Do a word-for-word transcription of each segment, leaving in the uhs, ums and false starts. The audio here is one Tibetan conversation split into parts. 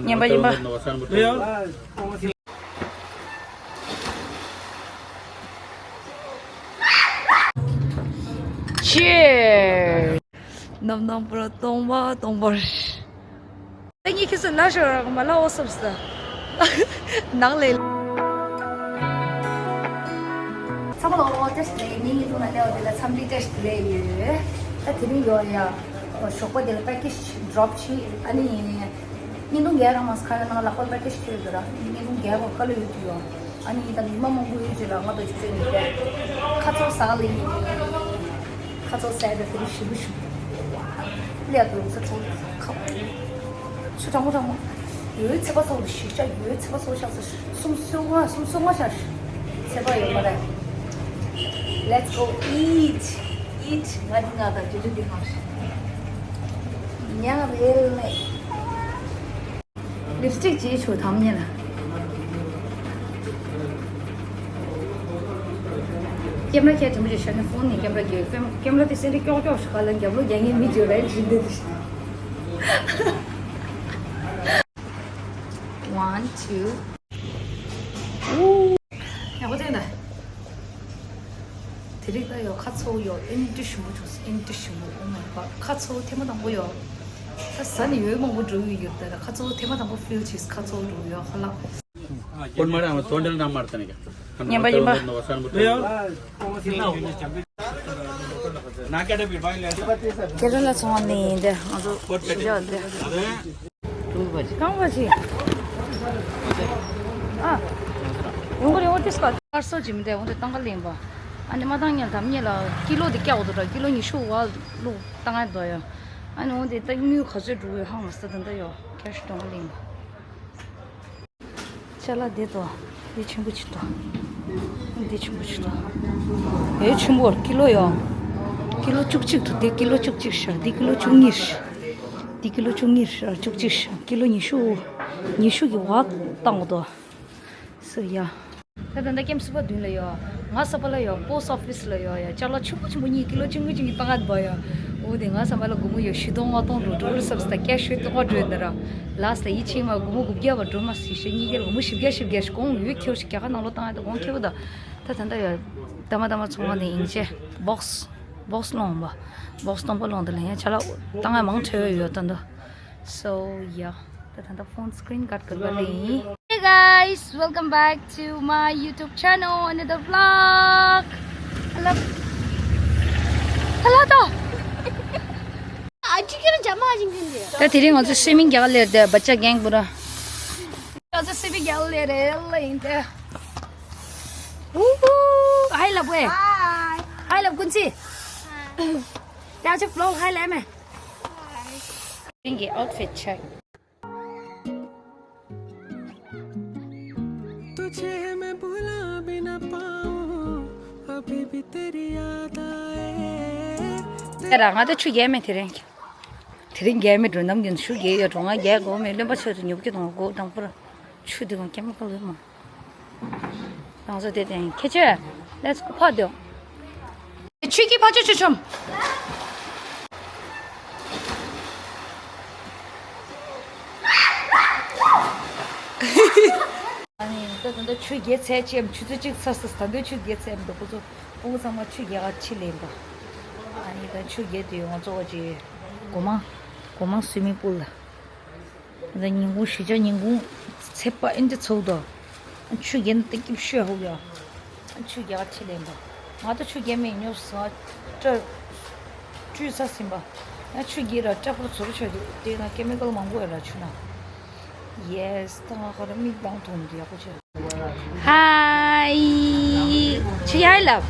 ཉན་པ་ཡིན་པ། Cheers. ནམ་ནམ་པར་སྟོང་པ་སྟོང་པར། ད་ངས་ཁྱེད་ཚོ་ལ་ཤོར་ར་མ་ལ་འོ་སོབ་སི་ནག་ལས། ཚང་མ་ལ་འོ་ཏེ་སི་ལེ་ནི་ཡིན་དུ་ན་ལེའོ་དེ་ལ་འཚམས་འདྲི་ཏེ་སི་ལེ་ཡོད། ད་དེ་རིང་ཡོད་ཡ་ཞོགས་པ་དེ་ལ་པེ་ཀེ་ཇི་ཌོབ་བྱས། ཨ་ནི་བརྙན་ཐུང་རྒྱག་རང་མ་སི་ཁ་ལ་ནང་ལ་ཧོལ་པེ་ཀེ་ཇི་ཁྱེར་ཡོད་ར། བརྙན་ཐུང་རྒྱག་གོ་ཁ་ལོ་ཡོད་དུ་ཡོད། ཨ་ནི་ད་ཉི་མ་མང་པོ་ཡོད་ཅེས་ལ་ང་དང་ཆུ་ཚོད་ཉི་ཤུ། ཁ་ཚོ་ཟ་ལེ་ཡིན། ཁ་ཚོ་ཟ་ཡ་དེ་རིང་ཞིམ་པོ་ཞིམ་པོ། ལས་དུ་ས་ཚོ་ཁ་ཚུ་གྲང་མོ་གྲང་མོ། ཡོད་ཚེ་པ་ཚོ་ཞིག་ཆ་ཡོད་ཚེ་པ་ཚོ་ཤག་ས་སུམ་སུ་ང་སུམ་སུ་ང་ཤག་ཚེ་པ་ཡོད་པ་རེད། Let's go eat, eat. ང་འདི་ང་དང་ཇུ་ཇུ་འདི་ང་ཉང་རེལ་ནས། ལིབ་སི་ཊིག་བརྗེས་ཆོག་དམ་ཉེ་ལ། ཀེམ་ར་ཁྱེད་དྲི་མ་བརྗེད་ཤག་ནི་ཕོན་ནས་ཀེམ་ར་བརྗེད། ཀེམ་ཀེམ་ར་དེ་སེ་འདྲ་ཀྱོག་ཀྱོག་ཤག་ལ་རྒྱབ་ལོ་རྒྱག་ངེས་མི་བརྗོད་ར་ཇི་འདི་དེ། One, two. ཡག་པོ་བསྟན་ད། དེ་རིང་ད་ཡོ་ཁ་ཚོ་ཡོ་ཨེན་ཏི་ཞིམ་པོ་བྱུང་སོང་། ཨེན་ཏི་ཞིམ་པོ། Oh my God. ཁ་ཚོ་ཐེངས་མ་དང་པོ་ཡོ། ད་ཟ་ནི་ཡོད་མང་པོ་འགྲོ་ཡི་ཡོད། ད་ཁ་ཚོ་ཐེངས་མ་དང་པོ་ཕིལ་བྱས། ཁ་ཚོ་འགྲོ་ཡོ་ཧ་ལ། ཉན་པ་ཡིན་པ། ཁྱེད་རང་ལ་ཚོང་བ་ནི་འདི་ང་ཚོ་ཞིག་ཡོད་འདི། ཀྲུང་གོ་ཅི། ཀྲུང་གོ་ཅི། ཨ། ཡོང་གི་རེད། འོ་དེ་སྐོར། ཁར་སོ་ཇི་མི་འདྲ་འོ་དེ་ཏང་ཀ་ལེན་པ། ཨ་ནི་མ་བཏང་ཉལ་དམ་ཉལ་ལ་ཀི་ལོ་དེ་སྐྱག་འོ་དོ་འདྲ། ཀི་ལོ་ཉི་ཤུ་བ་ལུག་བཏང་ཡ་དོ་ཡ། ཨ་ནི་འོ་དེ་ད་དངུལ་ག་ཚོད་འགྲོ་ཡོད་ཧང་མ་ས་ད་ད་ཡོ་ཁེ་ཤི་ཏང་ཀ་ལེན་པ། ཅ་ལག་དེ་དོ། དེ་ཆེན་པོ་ཅིག་དོ། དེ་ཆེན་པོ་ཅིག་དོ། དེ་ཆེན་པོ་ཀི་ལོ་ཡོ། ཀི་ལོ་བཅུ་གཅིག་དོ། དེ་ཀི་ལོ་བཅུ་གཅིག་ཤག་དེ་ཀི་ལོ་བཅུ་གཉིས་ཤག་དེ་ཀི་ལོ་བཅུ་གཉིས་ཤག་བཅུ་གཅིག་ཤག་ཀི་ལོ་ཉི་ཤུ། ཉི་ཤུ་གི་བ་བཏང་གོ་དོ། སུ་ཡ། ད་ད་ད་ཀེམ་སུ་པ་མདུན་ལ་ཡོ། ང་ས་པ་ལ་ཡོ་པོ་སི་ཊི་ཨོ་ཕི་སི་ལ་ཡོ་ཡ། ཅ་ལག་ཆུང་ངུ་ཆུང་ངུ་གཉིས་ཀི་ལོ་ཆུང་ངུ་ཆུང་ངུ་བཏང་ཨ་བ་ཡོ། འོ་དེ་ང་ས་པ་ལ་སྒོར་མོ་ཡོ་བཞི་སྟོང་ལྔ་སྟོང་འགྲོ་འགྲོ་རུ་སབ་སི་ད་ཀེ་ཤི་ཡོད་དོ་ང་འགྲོ་ཡོད་ན་ར། ལ་སི་ལ་ཡིད་ཆེས་མ་སྒོར་མོ་དགུ་བརྒྱ་བ་འགྲོ་མ་སི་ཤེ་གཉིས་བརྒྱ་ལ་སྒོར་མོ་བཞི་བརྒྱ་བཞི་བརྒྱ་ཞིག་གོང་ཡོད་ཁེའུ་ཞིག་རྒྱ་གར་ནང་ལོ་བཏང་ཨ་ད་གོང་ཁེའུ་ད། ད་ད་ད་ཡོ། ད་མ་ད་མ་ཚོང་བ་ནས་ཡིན་ཅེ། བོག་སི། བོག་སི་སློང་བ། བོག་སི་སྟོང་པ་སློང་དུ་ལེན་ཡ་ཅ་ལག་བཏང་ཡ་མང་ཆེ་བ་ཡོད་ད་འདུག So yeah. ད་ད་ད་ཕོན་སི་ཀི་རིན་ག་རེ་ག་རེ་ལེན་ཡིན། Hey guys, welcome back to my YouTube channel, another vlog. Hello. Hello ད། ད་དེ་རིང་ང་ཚོ་སུའི་མིང་རྒྱག་ལེར་དེ་བ་ཅག་གེང་པུ་ར། ང་ཚོ་སུའི་མིང་རྒྱག་ལེར་རེད་ལ་ཡིན་དེ། ཧུ་ཧུ། ཧའི་ལབ་ཝེ། ཧའི། ཧའི་ལབ་ཀུན་ཚི། ད་ཅི་བློག་ཧའི་ལབ་མེ། དེ་རིང་གི་ཨའུ་ཊི་ཕིཊ་ཆེག། तुझे मैं भुला भी ना पाऊं, अभी भी तेरी याद आए। ད་ར་ང་ད་ཆུ་རྒྱལ་མེད་དེ་རིང་། དེ་རིང་རྒྱལ་མེད་འགྲོ་ནམ་རྒྱུན་ཆུ་རྒྱལ་ཡོད་འགྲོ་ང་རྒྱལ་དགོས་མེད། རློན་པ་ཆེ་དུ་ཉོབ་ཀྱི་དང་གོ་དང་པོར་ཆུ་དེ་གང་ཀེ་མི་ཀལ་ཡོད་མ། རང་བཟོ་དེ་དེ་ཁྱེད་ཆོས་let's go ཕ་དེ། ཆུ་ཀྱི་ཕ་ཆུ་ཆུ་ཆུམ། ཨ་ནི་ད་ད་ད་ཆུ་རྒྱལ་ཚད་ཅེམ་ཆུ་ཚོད་གཅིག་ཚ་ས་ད་འདོད་ཆུ་རྒྱལ་ཚད་མི་འདུག་ཁོ་ཚོ་ཕྲུ་གུ་ཚང་མ་ཆུ་རྒྱལ་ག་ཆི་ལེན་པ། ཨ་ནི་ད་ཆུ་རྒྱལ་དུས་ང་ཚོ་བ་ཅི་སྒོ་མང་སྒོ་མང་སུའི་མིང་པུལ་ལ། ད་ཉིན་གུང་གཞིས་ཆགས་ཉིན་གུང་ཚད་པ་ཨེ་འདྲ་ཚོགས་དོ། ཆུ་རྒྱལ་ན་ཏེ་སྐྱིབས་ཤོད་ཧུག་ཡ། ཆུ་རྒྱལ་ག་ཆི་ལེན་པ། ང་ད་ཆུ་རྒྱལ་མེད་ཉོབ་སོང་སྐྲ་བཀྲུས་ཚར་ཟིན་པ། ཡང་ཆུ་རྒྱལ་ར་སྐྲ་ཕོར་ཚུར་ཆོད་དུས་དེ་ན་ཀེ་མི་ཀལ་མང་པོ་ཡོད་ར་ཆུ་ན། Yes ད་ང་ཁ་ར་མིག་མདངས་མཐོང་དུས་ཡག་པོ་ཆེ། ཧའི། ཆི་ཧའི་ལབ།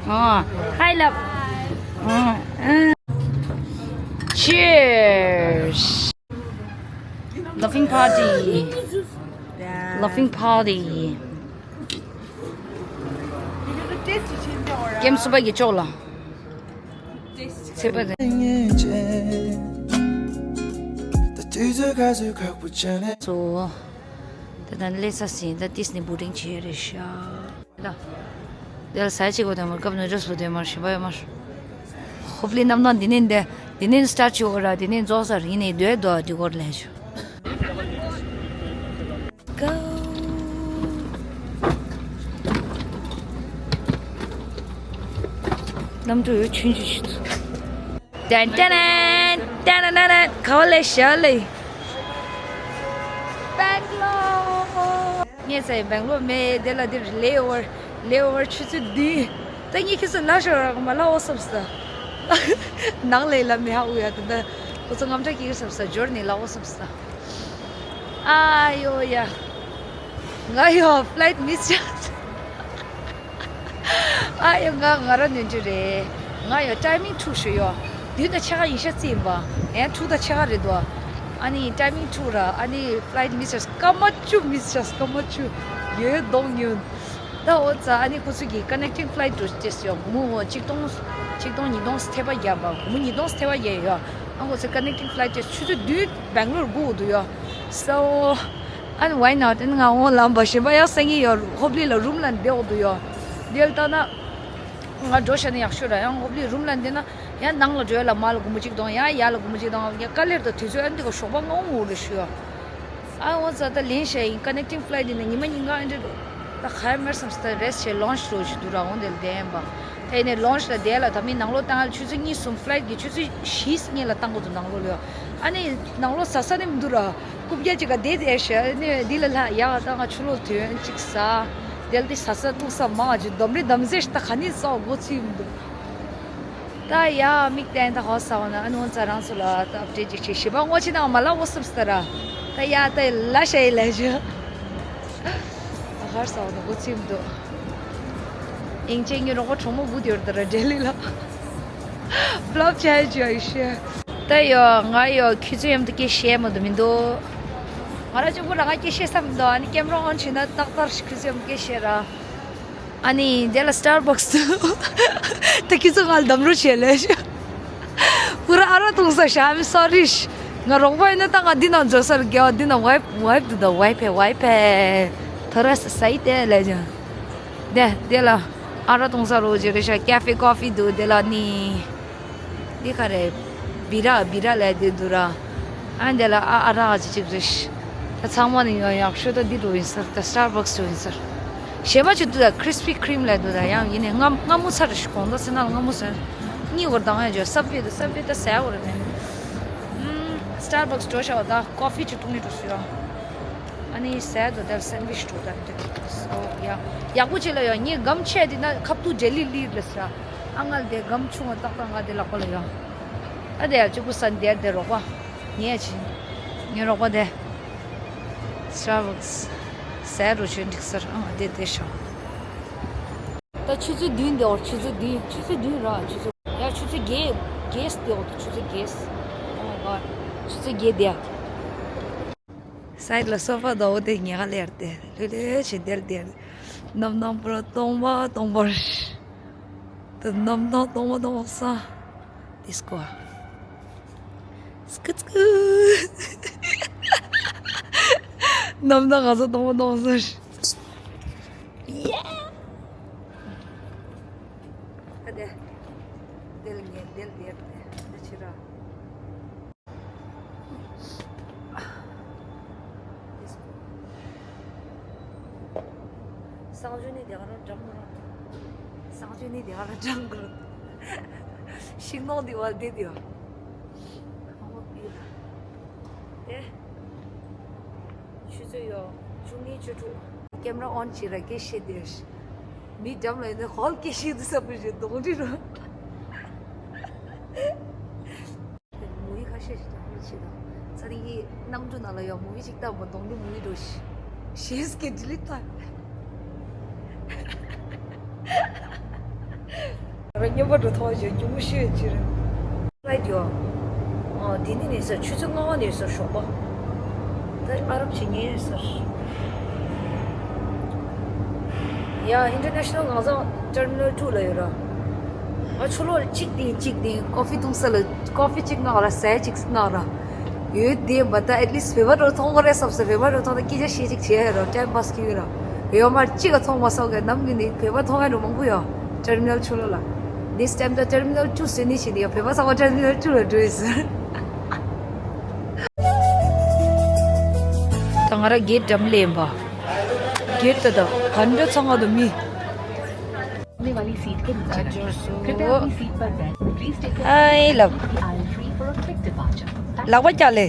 ཨ། ཧའི་ལབ། ཨ། ཨ། Cheers. Laughing party. Laughing party. ཀེམ་སུ་པ་གི་ཅོག་ལ། ཚེ་པ་དེ། ཚོ། ད་ལྟ་སླེབས་ཚར་ཟིན། ད་ཏིས་ནི་བུ་ཌིང་བྱས་རེད་ཤག་ད། དེ་ལ་ཟ་ཅིག་གོ་དེ་མར་ཀབ་ནུ་ཌལ་སི་ལོ་དེ་མར་ཞིམ་པ་ཡོད་མར། ཧོབ་ལི་རྣམ་སྣང་འདི་ནས་འདི་འདི་ནས་སི་ཊར་ཊི་བྱེད་འོ་ར་འདི་ནས་རྫོགས་ས་རིང་ནས་སྡོད་དོ་འདི་སྐོར་ལས་ཞུ། གནམ་གྲུ་ཡོད་ཆུན་ཆུན་ཆུན། ཏན་ཏན་ཏན་ཏན་ཏན་ཏན། ག་བ་ལས་ཤར་ལས། སྦེང་ལོར། ངས་ཚེ་སྦེང་ལོར་མེད་དེ་ལ་འདིར་ལེ་ཨོ་ཝར། ལེ་ཨོ་ཝར་ཆུ་ཚོད་བདུན། ད་ངས་ཁྱེད་ཚོ་ལ་ཤོར་ར་མ་ལ་འོ་སོབ་ས། ནང་ལས་ལ་མི་ཧ་འུ་ཡ་དེ་འདྲ། ཁོ་ཚོ་དངངས་སྐྲག་སྐྱེ་གི་སོབ་ས་འབྱོར་ནས་ལ་འོ་སོབ་ས། ཨ་ཡོ་ཡ། ང་ཡོ་ཕ་ལའིཊ་མིས་ཆགས། ཨ་ཡོ་ང་ང་རང་ནོན་རྒྱུ་རེད། ང་ཡོ་ཊའི་མིང་འཁྲུག་ཤོ་ཡོ། དུས་ད་ཆ་ག་ཡིན་ཤ་རྩིས་ཡིན་པ། ཡང་འཁྲུག་ད་ཆ་ག་རེད་དོ། ཨ་ནི་ཊའི་མིང་འཁྲུག་ར་ཨ་ནི་ཕ་ལའིཊ་མིས་ཆགས་སྐར་མ་བཅུ་མིས་ཆགས་སྐར་མ་བཅུ། ཡོད་གདོང་ཉུང་། ད་འོ་ཙ་ཨ་ནི་ཁོ་ཚོ་གི་ཀ་ནེག་ཊིང་ཕ་ལའིཊ་འགྲོ་ཅེས་ཡོ་སྒོར་མོ་གཅིག་སྟོང་། གཅིག་སྟོང་ཉིས་སྟོང་ཐེ་བ་རྒྱབ་པ་སྒོར་མོ་ཉིས་སྟོང་ཐེ་བ་རྒྱབ་ཡོ། ཨ་ཁོ་ཚོ་ཀ་ནེག་ཊིང་ཕ་ལའིཊ་ཅེས་ཆུ་ཚོད་བདུན་སྦེང་ལོར་སྒུག་འདུག་ཡོ། སོ། ཨ་ནི་why not? ཨ་ནི་ང་འོང་ལམ་པ་གཞན་པ་ཡང་སེང་གེ་ཡོད་ཧོབ་ལི་ལ་རུམ་ལ་བསྡད་འོག་ཏུ་ཡོད། དེ་ལ་ལྟ་ན། ང་འགྲོ་ཤ་ནི་ཡག་ཤོས་ར་ཡང་ཧོབ་ལི་རུམ་ལ་བསྡད་ན། ཡང་ནང་ལ་འགྲོ་ཡ་ལ་མ་ལ་སྒོར་མོ་གཅིག་གཏོང་ཡང་ཡ་ལ་སྒོར་མོ་གཅིག་གཏོང་ཡང་དཀའ་ལས་དང་དུས་ཚོད་ཨ་འདི་ག་ཞོགས་པ་ང་འོང་འོང་རེ་ཞུ་ཡ། ཨ་འོང་ཙ་ད་ལེན་ཤ་ཡིན་ཀ་ནེག་ཊིང་ཕ་ལའིཊ་འདི་ནི་ཉི་མ་ཉིན་གང་ཨེ་འདྲ་འགྲོ། ད་ཁ་ཡ་མེར་སམ་སི་ད་རེས་བྱས་ལོན་ཆི་འགྲོ་ཞུ་འདུག་ར་འོང་དེ་ལ་བསྡད་ཡིན་པ། ད་ཡིན་ནས་ལོན་ཆི་ལ་བསྡད་ལ་ད་མི་ནང་ལོགས་བཏང་ཡ་ཆུ་ཚོད་གཉིས་གསུམ་ཕ་ལའིཊ་གི་ཆུ་ཚོད་བཞི་གཉིས་ལ་བཏང་དགོས་འདུག་ནང་ལོགས་ལ་ཡོད། ཨ་ནི་ནང་ལོགས་ཟ་ས་ནི་མི་འདུག་ར། རྐུབ་བཀྱག་ཅིག་ག་བསྡད་དེ་ཨེ་ཤ་ནི་འདི་ལ་ལྷ་ཡག་ད་ང་ཆུ་ལོག་ཐོན་ཅིག་ཟ། དེ་ལ་དེ་ཟ་ས་བཏུང་ས་མང་ཅིག་འདོམ་རེ་འདམ་ཟེར་ད་ག་ནི་ཟ་འོ་མགོ་ཚོས་མི་འདུག་ད་ཡ་མིག་བསྟན་ད་ཧོ་ས་འོ་ན་ཨ་ནི་འོ་ཙ་རང་ཚོ་ལ་ད་ཨབ་ཌེཊ་ཅིག་བྱེད་ཞེས་པ་ངོ་ཆེ་ན་མ་ལ་འོ་སུབ་སྟ་ར། ད་ཡ་ད་ལ་ཤ་ཡི་ལས་ཞུ། ད་ཧར་ས་འོ་ན་མགོ་ཚོས་མི་འདུག་ཨིང་ཅེ་ངའི་རོགས་པ་གྲོགས་མོ་བུ་དེ་ཡོད་ད་ར་ཌེ་ལི་ལ། ཕ་ལབ་ཆ་ཡི་ཅི་ཡ་ཡི་ཤེ། ད་ཡོ་ང་ཡོ་ཁྱི་ཚོ་མཉམ་དུ་སྐད་བཤད་མ་འདུག་མི་འདུག་ང་རང་གཅིག་པུ་རང་ང་སྐད་བཤད་ས་མི་འདུག་ཨ་ནི་ཀེམ་ར་ཨོན་བྱས་ན་ཏག་ཏག་ཞིག་ཁྱི་ཚོ་མཉམ་དུ་སྐད་བཤད་ར། ཨ་ནི་དེ་ལ་སི་ཊར་བག་སི་ད་ཁྱི་ཚོ་ང་ལ་འདམ་རོ་བྱས་ལས་ཤི། པུ་ར་ཨ་ར་འཐུང་ས་ཤ་མི་སོ་རི་ཤི། ང་རོགས་པ་ཡིན་ན་ད་ང་འདི་ནང་འཛུལ་ས་རུ་རྒྱལ་བ་འདི་ནང་ཝའི་ཕེ་ཝའི་ཕེ་འདུག་ད་ཝའི་ཕེ་ཝའི་ཕེ། ཐོ་ར་ས་ས་ཡི་དེ་ལས་ཀྱང་། དེ་དེ་ལ་ཨ་ར་འཐུང་ས་རོ་ཅི་རེ་ཤ་ཀ་ཧྥེ་ཀོ་ཧྥེ་འདུག་དེ་ལ་ནི། འདི་ག་རེ། བི་ར་བི་ར་ལས་དེ་འདུག་ར། ཨ་འདི་ལ་ཨ་ཨ་རག་ཅིག་ཅིག་རེད། ད་ཚང་མ་ནི་ཡང་ཡག་ཤོས་ད་འདི་འགྲོ་ཡིན་ས་ད་སི་ཊར་བག་སི་འགྲོ་ཡིན་ས། གཞན་པ་ཅིག་འདུག་ད་ཁྲིས་པི་ཁྲིམ་ལས་འདུག་ད་ཡང་ཡིན་ནའི་སྔ་སྔ་མོ་ཚར་རེད་ཤི་གོང་ད་སེ་ན་ལ་སྔ་མོ་ཟེར། གཉིས་བར་དང་ཡང་བརྗོད་སབ་ཝེ་ད་སབ་ཝེ་ད་ཟ་བར་མེད། ཨུམ། སི་ཊར་བག་སི་འགྲོ་ཤག་ད་ཀོ་ཧྥི་ཅིག་འཐུང་ནི་འགྲོ་སུ་ཡང་། ཨ་ནི་ཟས་དང་དེར་སེན་ཝིཆ་འགྲོ་ད་འདི། སོ་ཡ། ཡག་པོ་བྱེད་ལ་ཡ་ངས་སྒམ་ཆད་དེ་ན་ཁབ་ཏུ་ཇེ་ལི་ལི་རེད་ཟེར། ཨ་ང་ལ་དེ་སྒམ་ཆུང་བ་ཏག་ཏག་ང་དེ་ལག་པ་ལ་ཡ། ཨ་དེ་ཡ་གཅིག་པུ་ས་འདིར་དེ་རོགས་པ། ངས་ཅི། ངའི་རོགས་པ་དེ། སི་ཊར་བག་སི། ཟས་རུ་ཆོས་འགྲིག་ཟེར་ཨ་ང་དེ་དེ་ཤོག་ད་ཆུ་ཚོད་བདུན་དེ་འོར་ཆུ་ཚོད་བདུན་ཆུ་ཚོད་བདུན་ར་ཆུ་ཚོད་ཡ་ཆུ་ཚོད་བརྒྱད་བརྒྱད་དེ་འོར་ཆུ་ཚོད་བརྒྱད། Oh my god ཆུ་ཚོད་བརྒྱད་དེ་ཡ། སའིཌ་ལ་སོ་ཕ་དོ་དེ་ཉེ་ག་ལེར་ཏེ་ལྷོད་ལྷོད་བྱེད་དེར་དེར། གནམ་ཐང་པུ་ར་སྟོང་པ་སྟོང་པར། ཏེ་གནམ་ཐང་སྟོང་པ་སྟོང་པ་ས། ཌིས་ཀོ། སྐུ་སྐུ། གནམ་ཐང་ག་ས་སྟོང་པ་སྟོང་པ་ས། ཡེ། ཨ་དེ། དེ་ལ་ངས་དེ་ལ་དེ་ལ་དེ་ཕྱི་ར། གསང་སྤྱོད་ནི་དེ་ག་རང་འགྲམ་གོ་ར། གསང་སྤྱོད་ནི་དེ་ག་རང་འགྲམ་གོ་ར། ཤིང་ནོག་དེ་བ་དེ་དེ་བ། ཁང་པ་པི་ལ། དེ། ཆུ་ཚོད་ཡོ། བཅུ་གཉིས་བཅུ་དྲུག་ཀེམ་ར་ཨོན་བྱེད་ར་སྐད་བཤད་དེ། མི་འགྲམ་ལ་ཡིན་ན་ཧོལ་སྐད་བཤད་དུ་ས་པོ་ཞིག་གདོང་འདྲི་རུ། མུ་བི་ཁ་ཤས་ཤིག་ཀྱང་ཧོལ་བྱེད་དང་། ཚ་དེ་ཡི་གནམ་གྲུ་ནང་ལ་ཡོ་མུ་བི་ཅིག་ལྟ་བ་གདོང་འདྲི་མུ་བི་འགྲོ་ཤི། ཤེས་སྐད་ཌི་ལིཊ་བཏང་། ར་སྨྱོན་པ་འགྲོ་ཐོག་ཞེས་སྒྱུ་མོ་ཤོད་ཅི་རེད། ཕ་ལའིཊ་ཡོ། ཨ་དེ་ནི་ནས་ཟེར་ཆུ་ཚོད་ལྔ་པ་ནས་ཟེར་ཞོགས་པ། ད་ཨ་རབ་བྱེད་ཉེན་ཟེར། ཡ་ཨིན་ཊར་ནེ་ཤ་ནལ་ང་ཚང་ཊར་མི་ནལ་ཊུ་ལ་ཡོད་ར། ང་ཆུ་ལོག་གཅིག་དེ་གཅིག་དེ་ཀོ་ཧྥི་འཐུང་ས་ལ་ཀོ་ཧྥི་གཅིག་མངགས་ར་ཟས་གཅིག་མངགས་ར། ཡོད་དེ་མ་ད་ཨེཊ་ལིསཊ་བོད་པ་འགྲོ་མཐོང་གོ་རེད་བསམ་ས་བོད་པ་འགྲོ་མཐོང་ད་སྐད་ཆ་བཤད་ཅིག་བྱས་རོ་ཊའིམ་པཱས་ཁྱོད་ར། བོད་པ་མར་གཅིག་ག་མཐོང་མ་སོང་གི་ནམ་གི་ནི་བོད་པ་མཐོང་ཡ་འགྲོ་མང་པོ་ཡོད་ཊར་མི་ནལ་ཆུ་ལོག་ལ། This time ད་ཊར་མི་ནལ་ཊུ་བཟོས་ནི་བྱས་ནི་ཡོད་བོད་པ་ཚང་མ་ཊར་མི་ནལ་ཊུ་ལ་འགྲོ་ཡི་ཟེར། ད་ང་ར་གེ་ཊི་འགྲམ་ལེན་པ། གེ་ཊི་ད་ད་ག་འདྲ་ཚང་ང་དུ་མི། वाली सीट के नीचे रखें। कृपया अपनी सीट पर बैठ। Please take your seat behind the aisle three for a quick departure. ལག་པ་བཀྱག་ལེ།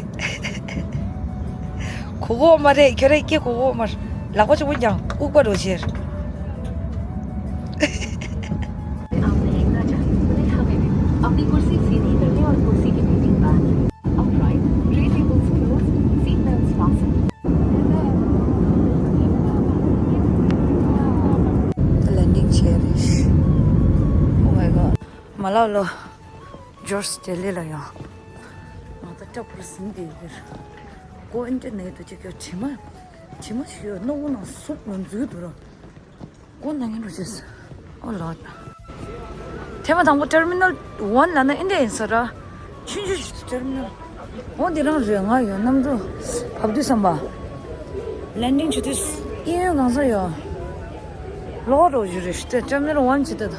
གོ་གོ་མ་རེད། ཁྱོད་རང་སྐད་གོ་གོ་མ་རེད། ལག་པ་ཆུང་ངུ་ཀྱང་ལྐུགས་པ་འགྲོ་ཕྱིར། आपने एक ना चाहे, उन्हें हमें दे। अपनी कुर्सी सीधी कर लें और कुर्सी के बीच में बैठ लें। Upright, tray tables closed, seat belts fastened. Landing chair is. Oh my god. མ་ལགས་ལོ། ཇོར་ཇི་ལི་ལ་ཡོང་། ང་ད་སྐྲ་ཕུར་ཟིན་དེ་ཡོད། ཀོ་ཨིན་ཊར་ནེཊ་དུ་ཅིག་ཡོད། དྲི་མ། དྲི་མ་ཞིག་ཡོད། སྣ་བུག་ནང་སུབ་ནང་འཛུལ་འདུག་ར། ཀོ་ནང་ཡིན་འགྲོ་ཅེས། ཨོ་ལོ། ཐེངས་མ་དང་པོ་ཊར་མི་ནལ་ཝན་ལ་ན་ཨིན་ཌི་ཡ་ཡིན་ས་ར། ཆུང་ཆུང་ཞིག་ཊར་མི་ནལ། འོ་འདི་རང་རེད། ང་ཡོད་གནམ་གྲུ་བབས་དུས་ཙམ་པ། ལེན་ཌིང་བྱེད་དུས་གཡས་གཡོན་གང་ས་ཡོད། ལོག་འགྲོ་རྒྱུ་རེད་ཞུ་དེ། ཊར་མི་ནལ་ཝན་བྱེད་དུས་ད།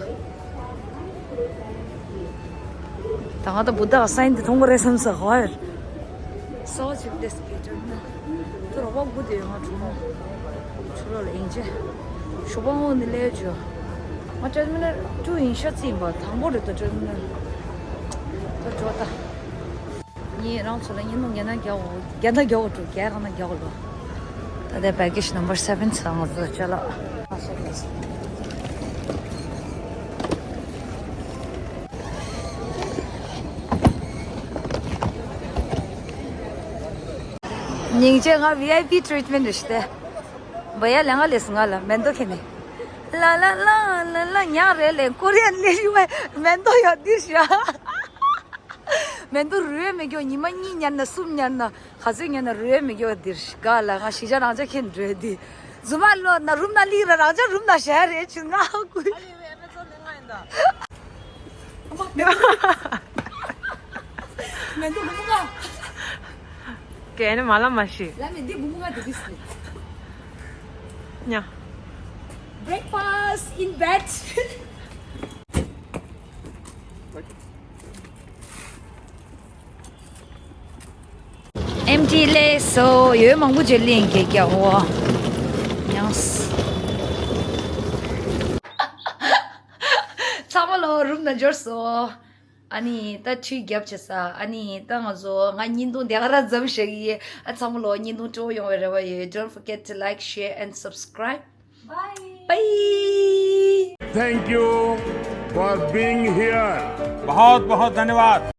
ད་ང་ད་བུ་ད་སའིན་དེ་མཐོང་གི་རེད་བསམ་ས་ཧོར། སོ་ཅིག་ཏེ་སི་ཀེ་ཊར་མི་ནལ། དུ་རོ་བ་དགུ་དེ་ཡོད། ང་གྲོ་མོ་ཆུ་ལོག་ལ་ཡིན་ཅེ། ཞོགས་པ་འོང་ནི་ལས་བྱོས། ང་ཊར་མི་ནལ་ཊུ་ཡིན་ཤ་ཙི་ཡིན་པ། དང་པོ་རེད་ད་ཊར་མི་ནལ། ད་འགྲོ་ད། ངས་རང་ཚོ་ལ་བརྙན་ཐུང་རྒྱན་ན་རྒྱག་འོ། རྒྱན་ན་རྒྱག་འོ་འགྲོ། རྒྱན་རང་ན་རྒྱག་འོ་ལོ། ད་ལྟའི་བེ་གེ་ཇི་ནམ་བར་སེ་བེན་ཚང་ང་ཚོ་ཅ་ལག་སྙིང་རྗེ། ང་ཝི་ཨའི་པི་ཊི་རིཊ་མེན་ཊི་རེད་ཤི་ཏེ། བ་ཡ་ལེ་ང་ལེ་སུ་ང་ལ་མེན་ཏོ་ཁེ་ནི། ལ་ལ་ལ་ལ་ལ་ཉག་རེ་ལེ་ཀོ་རི་ཡན་ལེ་ཡུ་ཝེ་མེན་ཏོ་ཡོད་འདི་ཤ། མེན་ཏོ་རུལ་མི་རྒྱོ། ཉི་མ་གཉིས་ཉར་ན་གསུམ་ཉར་ན་ག་ཚོད་ཉར་ན་རུལ་མི་རྒྱོ་འདི་ཤ། ག་ལ་ང་ཤི་ཆ་རང་ཅག་ཁེ་ནི་རེད་འདི། རྫུན་མ་ལོ་ན་རུམ་ན་ལི་ར་རང་ཅག་རུམ་ན་ཤ་རེད་ཆུ་ང་ཀུ། མེན་ཏོ་གུ་མུ་ག། ཀན་མ་ལ་མ་ཤི། ལ་མེན་ཏོ་གུ་མུ་ག་དེ་དིས་ནི། ཉ། Breakfast in bed. ཨེམ་ཊི་ལས་སོ་ཡོད། མང་པོ་ཅིག་གླེང་གི་རྒྱ་བོ། ཡང་། ཚང་མ་ལོ་རུམ་ན་འབྱོར་སོ། ཨ་ནི་ད་ཁྲུས་རྒྱབ་བྱས་ས། ཨ་ནི་ད་ང་ཚོ་ང་བརྙན་ཐུང་དེ་ག་ར་མཚམས་བཞག་གི་ཡིན། ཨ་ཚང་མ་ལོ་བརྙན་ཐུང་སྤྲོ་པོ་ཡོང་བའི་རེ་བ་ཡོད། Don't forget to like, share and subscribe. Bye. Bye. Thank you for being here. बहुत बहुत धन्यवाद।